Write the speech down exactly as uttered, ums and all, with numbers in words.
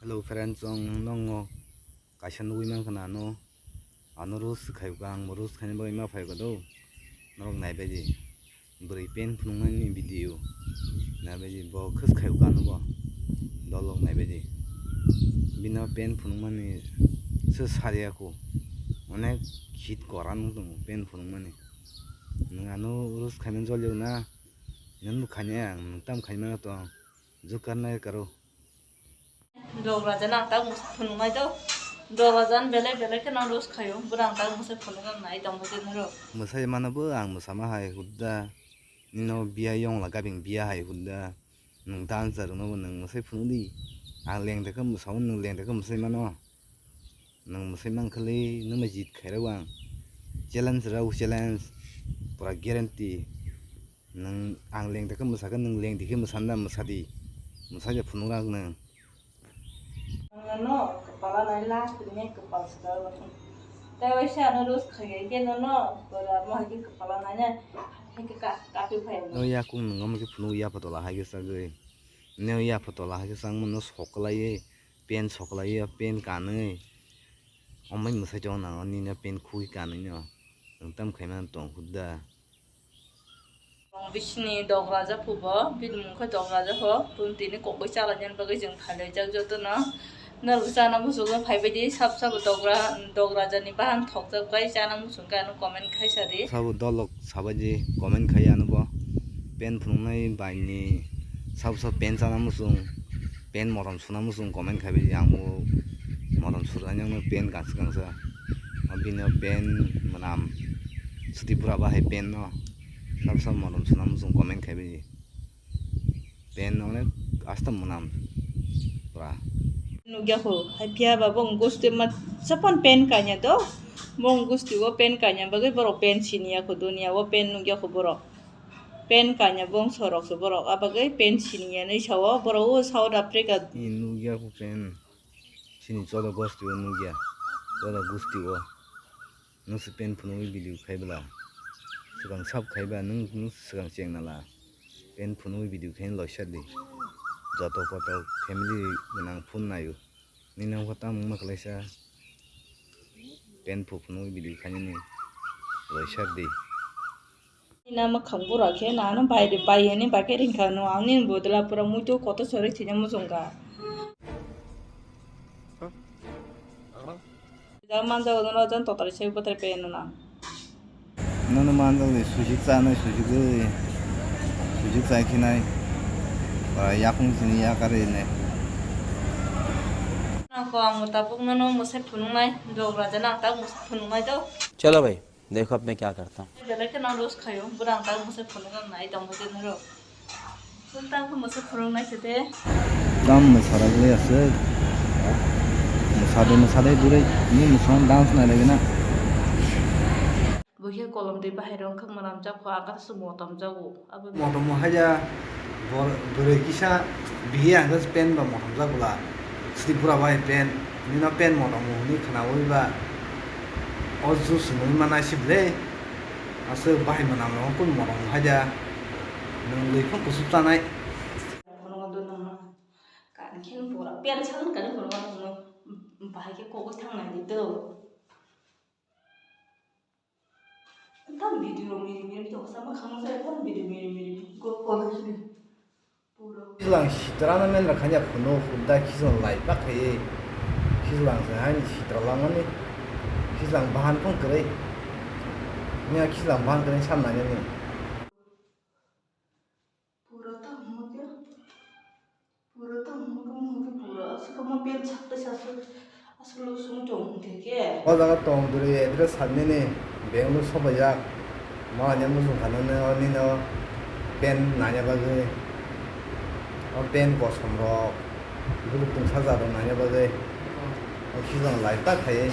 Hello friends, chwng nokno kaisa nugwi mankha na ano, ano roast khaiyokha, ang bo roast khaina bagwi ma phaiyokha do. Norok naibaidi, bwrwi pen phunuknani video naibaidi, bo khwskhaiyokha ano bo, dolok naibaidi. Bino pen phunukmani se sariyakho, onek hit koran wng tongo pen phunukmani. Nwng ano roast khaimani jolyok na, nwng bo khainai ang, nwng tam khaimano tong, jukar nai karo. Dok raja nang tak mwsai phunuknai do. Dok raja ni belai belai khe nang roast khaio. Bwrang tak mwsai phunuknai tongmo je noro. Mwsai mano bo ang mwsama hai hudda. Nino biya yongla gabing biya hai hudda. Nwng dancer rwno bo nwng mwsai phunukdi. Ang lengda khe mwsao nwng lengda khe mwsai mano. Nwng mwsai mankha le nwng jit khairok ang. Challenge rw challenge. Pura guarantee. Nwng ang lengda khe mwsakhe, nwng lengdi khe mwsanda mwsadi. Mwsadi phunukna nwng. Ang ano kwpala nai la tini kwpal swkang. Tei waisa ano roast khaikhe nono bwramo hai khe kwpala naina hai khe ka-, kapi phai. No yakung nwng omo khe phunuk yapha tola hai khe sagwi. Neo yapha tola hai khe changmano soklaiwi, pen soklaiwi, pen kanwi. Omai mwsai tongo nang nini pen khugwi kanwi no. Nwng tam khaimano tong hudda. Bisini dok raja phubo, bini mung khe dok raja pho, bini tini kokbai chalainani bagwi chwng phailaijak jotono. Norok chana muchungwi phaibaidi, sab sabo dok ra-, dok rajani bahan thokjak bai chana muchungkhe ano comment khaisa di. Sabo dolok sabaidi comment khai ano bo. Pen phunuknai baini sabo sabo pen chana muchung, pen motom suna muchung comment khaibaidi, ang bo motom sujani pen gangsa gangsa. O bini o pen mwnam. Suti pura bahai pen no. Sab sab motom swnam chwng comment khaibaidi. Pen onek asta mwnam pura. Nukya kho, hai phiya ba bong gusti ma chapan pen kanya do. Bong gusti o pen kanya bagwi borok pen siniya kho dunia o pen nukya kho borok. Pen kanya bong sorok se borok. Abagwi pen siniya nai sao borok o South Africa. Nukya kho pen. Chini choda gosti o nukya, choda gusti o. Nwng se pen phunugwi video khai bwla. Swkang sab khai ba nwng, nwng swkang cheng nala. Pen phunugwi video khai loisa di. Joto koto family gwnang phone naio. Nini wngkha tamo wngma kwlaisa. Pen phu phunugwi video khainani loisa di. Nina mwkhang bura khe nano bai de bai hini bai khe ringkha no ang nini bodol a pura muitu kotor sori thwina muchungkha. Jang manjago nono jan totari sai bwtari pe no nang. Nono manjak de sujik chanai sujigwi sujik chai khinai. Pura yakung sini yakar rinai. Nang ko ang tabuk nono mwsai phunuknai dok raja nang tabuk mwsai phunuknai do. Chalo bhai. Dekho, ab main kya karta hoon. Belai kheno roast khaio, bwrang tak mwsai phunuknai tongmo je noro. Phun tak mwsai phunuknai se de. Tam mwsara guli ase. Mwsade mwsade dure ni mwsang dance nai lagi na. Bo khe kolom twi bahai rok wngkha mwnam jak kho, akar se motom jago. Abo motom haja bor-, bwrwi kisa bihi ang khe pen ba motom jak bwla. Sri pura bai pen, nino pen motom hwnwi khwnawi ba. O juice nungwi manai se ble. Aswk bahai mwnam rok kun motom haja. Nwng lwi phung kusup chanai. Kani khe pura pen sagan kani pura bahai khe kogwi thangnai di do. Tam video miri miri to sama khang sa tam video miri miri go college ni puro. Khichwlang sitra na men rakha ya phuno hudda khichwlang lai pak khai. Khichwlang se hain sitra langmani khichwlang bahan phung kwrwi. Nya khichwlang bahan kwrwi sam nai ni. Pura ta hwnmokhe, pura ta hwnmokhe, hwnmokhe pura aswk ma pen sakta saswk aswk lo song tong hwnkhe khe. O jaga tong duri address sanini Bangalore sobaijak. Mo ani muchung kha nini o nini o pen nanya bagwi. O pen kosom rok, bwlwk tungsa jat rok nanya bagwi. O khichwlang lai ta khai.